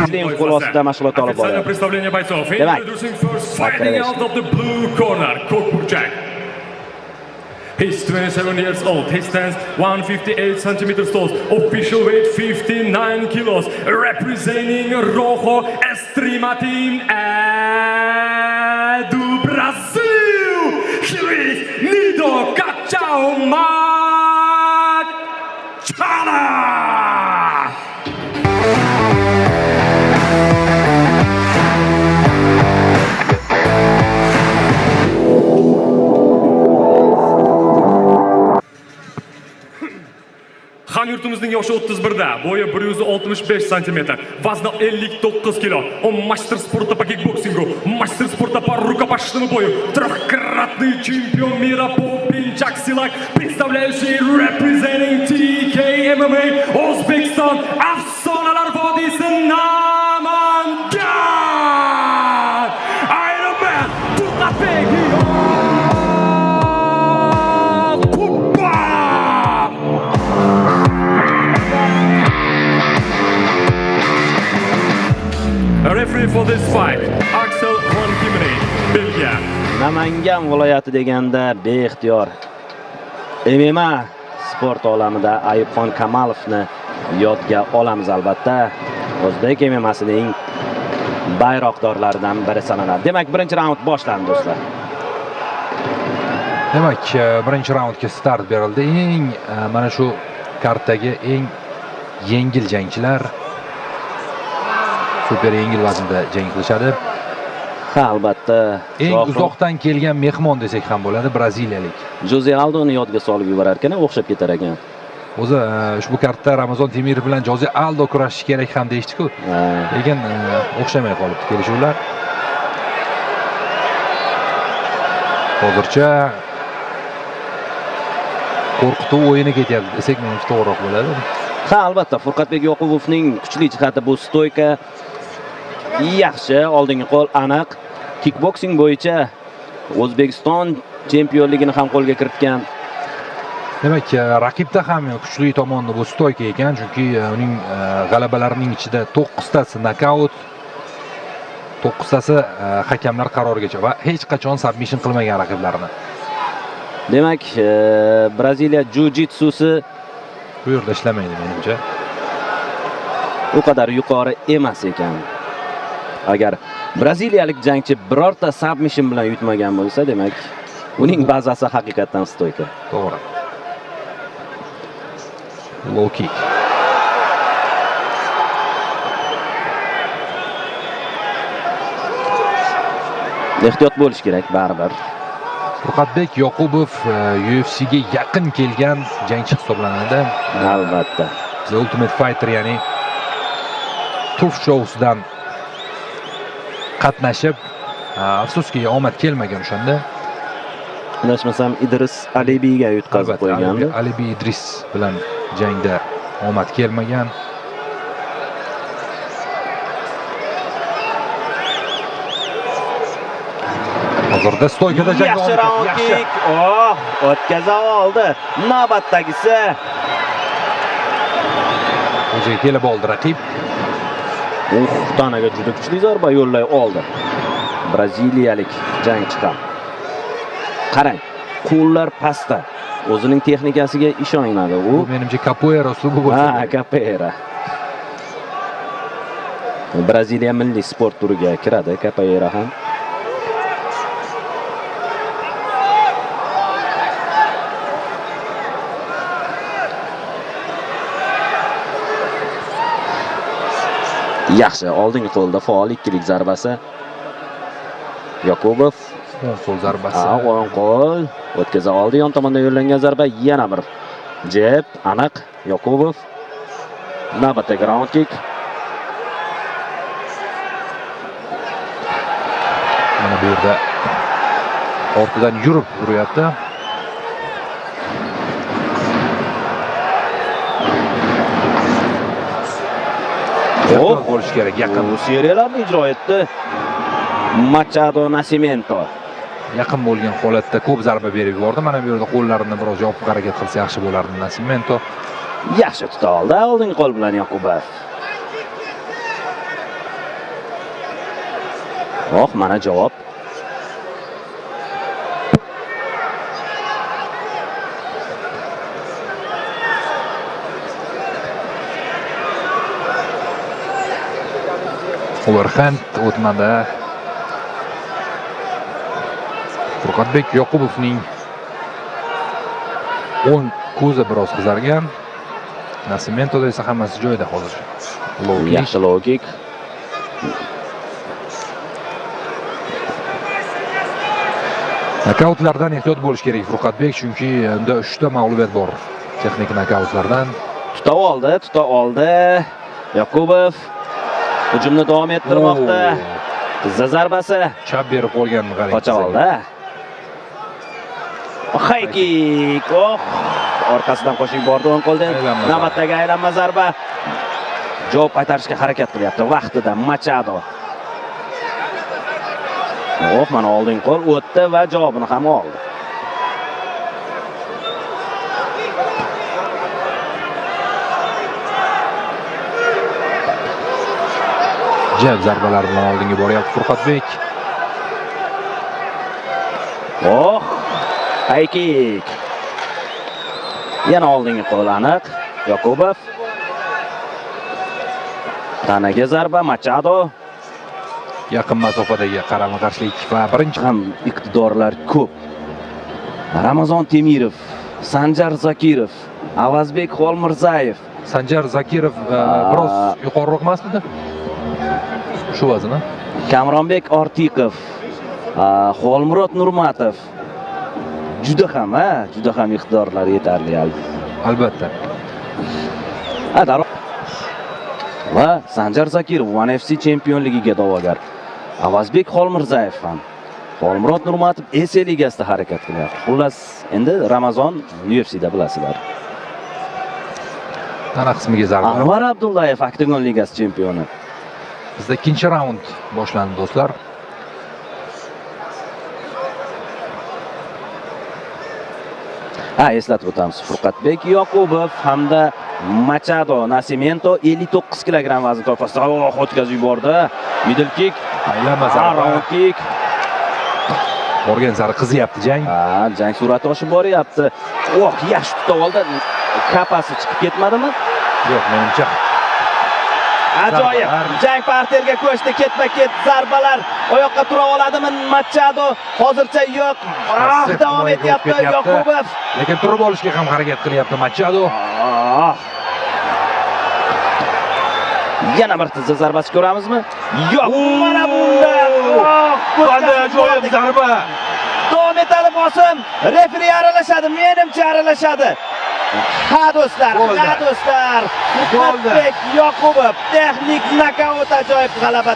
Muslimov qo'l ostida mashg'ulot olib Официальное boradi. Представление бойцов. Demak, Introducing first, fighting out of the blue corner, Ko'k burchak. He's 27 years old. He stands 158 centimeters tall. Official weight 59 kilos. Representing Rojo Extrema Team do Brasil. Here is Nido Cachao Machada. Hamyurtimizning yoshi 31 da, bo'yi 165 santimetr, vazni 59 kilo. Он мастер спорта по кикбоксингу, мастер спорта по рукопашному бою, трехкратный чемпион мира по пенчак силак, представляющий, representing TK MMA O'zbekiston, Afsonalar vodiysi, Namangan! Iron Man Furqatbek Yoqubov! Referee for this fight, Axel von Kimmery, Belgiya. Namangan viloyati deganda beixtiyor MMA sport olamida Ayubxon Kamalovni yodga olamiz albatta. O'zbek MMAsining bayroqdorlaridan biri sanaladi. Demak, birinchi raund boshlandi, do'stlar. Demak, birinchi raundga start berildi. Eng mana shu kartdagi eng yengil jangchilar super yengil vaznda jang qilishadi. Ha, albatta. Eng Shohruh uzoqdan kelgan mehmon desak ham bo'ladi, braziliyalik. Joze Aldoni yodga solib yuborar ekan, o'xshab ketar ekan. O'zi ushbu kartda Ramazon Temirov bilan Joze Aldo kurashishi kerak ham deyishdi-ku. Lekin o'xshamay qolibdi kelishuvlar. Hozircha qo'rqituv o'yini ketyapti desak, menimcha, to'g'riroq bo'ladi. Ha, albatta, Furqatbek Yoqubovning kuchli jihati bu стойка. Yaxshi, oldingi qo'l aniq. Kickboxing bo'yicha O'zbekiston chempionligini ham qo'lga kiritgan. Demak, raqibda ham kuchli tomoni bu стойка ekan, chunki uning g'alabalarining ichida 9 tasi nokaut, 9 tasi hakamlar qarorigacha va hech qachon submission qilmagan raqiblarini. Demak, Braziliya jiu-jitsusi Bu yerda ishlamaydi, menimcha. u qadar yuqori emas ekan. Agar braziliyalik jangchi birorta submission bilan yutmagan bo'lsa, demak, uning bazasi haqiqatdan стойка. To'g'ri. Low kick. Ehtiyot bo'lish kerak baribir. Furqatbek Yoqubov UFCga yaqin kelgan jangchi hisoblanadi. Albatta. The Ultimate Fighter, ya'ni TUF shousidan qatnashib, afsuski, omad kelmagan o'shanda. Adashmasam, Idris Alibiyga yutqazib Albatta, qo'ygandi. Alibi Idris bilan jangda omad kelmagan. Hozirda стойка da jang Yaxshi davom round etyapti. Yaxshi. kick. Oh, o'tkaza oldi. Navbatdagisi. O'ziga kelib oldi raqib. Tanaga juda kuchli zarba yo'llay oldi. Braziliyalik jangchi ham. Qarang, qo'llar pastda. O'zining texnikasiga ishonmadi u. Bu, menimcha, capoeira uslubi bo'lsa Ha, kerak. Capoeira. Braziliya milliy sport turiga kiradi capoeira ham. Yaxshi, oldingi qo'lda faol ikkilik zarbasi. Yakubov. O'ng qo'l zarbasi. Ha, o'ng qo'l o'tkaza oldi. Yon tomondan yo'llangan zarba, yana bir jeb, aniq Yakubov. Navbatdagi round kick. Mana bu yerda ortidan yurib uryapti. Ehtiyot bo'lish kerak, yaqin. Bu seriyalarni ijro etdi. Machado Nascimento. Yaqin bo'lgan holatda ko'p zarba berib yubordi. Mana bu yerda qo'llarini biroz yopiq harakat qilsa yaxshi bo'lardi Nascimento. Yaxshi tuta oldi oldingi qo'l bilan Yakubov. Oh, mana javob. Overhand o'tmadi. Furqatbek Yoqubovning o'ng ko'zi biroz qizargan. Nasimentoda esa hammasi joyida hozir. Low kick. Yaxshi low kick. Nokautlardan ehtiyot bo'lish kerak Furqatbek, chunki unda 3 ta mag'lubiyat bor. Texnik nokautlardan. Tuta oldi, tuta oldi. Yoqubov hujumni davom ettirmoqda. Tizza zarbasi. Chap berib qo'ygan qarang. Qocha oldi. High kick. Oh, orqasidan qo'shib bordi o'ng qo'ldan. Navbatdagi aylanma zarba. Javob qaytarishga harakat qilyapti vaqtida Machado. Oh, mana oldin qo'l o'tdi va javobini ham oldi. Jab zarbalar bilan oldinga boryapti Furqatbek. Oh, high kick. Yana oldingi qo'l aniq. Yoqubov. Tanaga zarba Machado. Yaqin masofadagi qarama-qarshilik va birinchi ham iqtidorlar ko'p. Ramazon Temirov, Sanjar Zakirov, Avazbek Xolmirzayev. Sanjar Zakirov biroz yuqoriroq emasmidi? Shu vazni. Kamronbek Ortiqov, Xolmurod Nurmatov. Juda ham, ha, juda ham iqtidorlar yetarli albatta. Va Sanjar Zakirov One FC chempionligiga da'vogar. Avazbek Xolmirzayev ham. Xolmurod Nurmatov SA ligasida harakat qilyapti. Xullas, endi Ramazon UFCda bilasizlar. Tana qismiga zarba. Anvar Abdullayev Octagon ligasi chempioni. Bizda ikkinchi raund boshlandi do'stlar. Ha, eslatib o'tamiz. Furqatbek Yoqubov hamda Machado Nascimento 59 kilogramm vazn toifasida oh, o'tkazib yubordi. Middle kick, Aylanma zarba. Round kick. Borgan sari qizyapti jang. Ha, jang sur'ati oshib boryapti. Oh, yaxshi tutib oldi. Kapasi chiqib ketmadimi? Yo'q, menimcha. Ajoyib. Jang parterga ko'chdi, ketma-ket zarbalar. Oyoqqa tura oladimi Machado? Hozircha yo'q. Ah, davom etyapti Yoqubov. Lekin turib olishga ham harakat qilyapti Machado. Yana bir tizza zarbasi ko'ramizmi? Yo'q, mana bunda. Qanday ajoyib zarba. Davom etadi bosim. Referi aralashadi, menimcha aralashadi. Ha do'stlar, ha do'stlar. Furqatbek Yoqubov texnik nokaut ajoyib g'alaba.